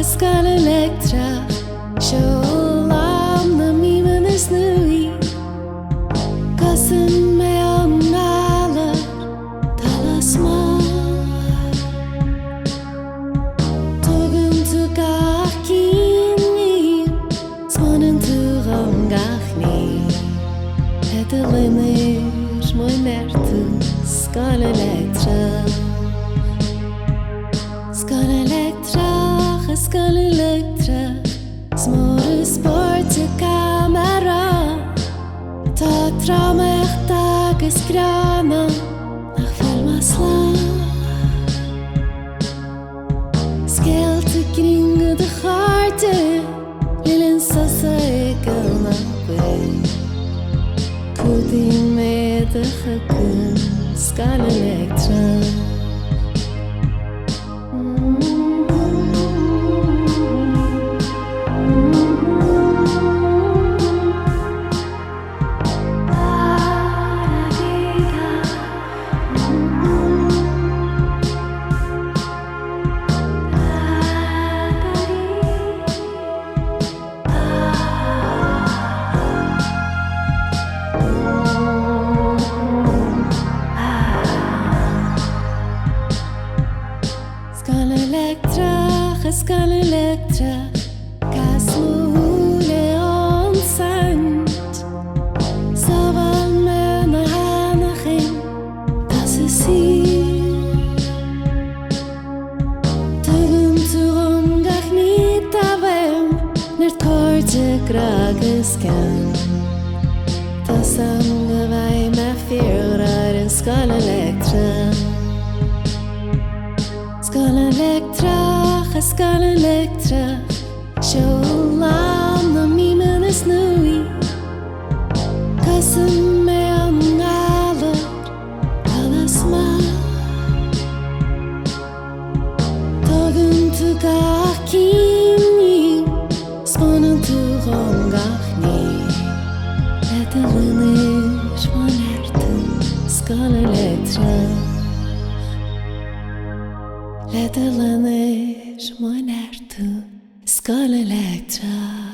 is scoil leictreach, Seol lán na mímeanna is nuaí. Cosain mé ón ngalar dul as maith. Tógann tú gach cinn díom, 's baineann tú dhom gach ní. Le do loinnir mo neartú, scoil leictreach. Scoil leictreach, a scoil leictreach, 's mór an spórt caithfidh mé a rá. Tá drámaíocht agus greann ann nach bhfuil maslach. Scéalta grinn do do chairde le linn sosa ag an obair. Cumhdaíonn mé do chugan scoil leictreach. Scoil leictreach, a scoil leictreach, cas mo shúile ón saint. Sábháil mé na hanachain atá sa saol. Tugann tú dhom gach ní atá uaim, neart cairde, grá agus gean. Tá 's a'm go bhfaighidh mé fíorghrá ar an scoil leictreach. Scoil leictreach, a scoil leictreach, Seol lán na mímeanna is nuaí. Cosain mé ón ngalar dul as maith. Tógann tú gach cinn díom, 's baineann tú dhom gach ní. Le do loinnir mo neartú, scoil leictreach. Le do loinnir mo neartú, scoil leictreach.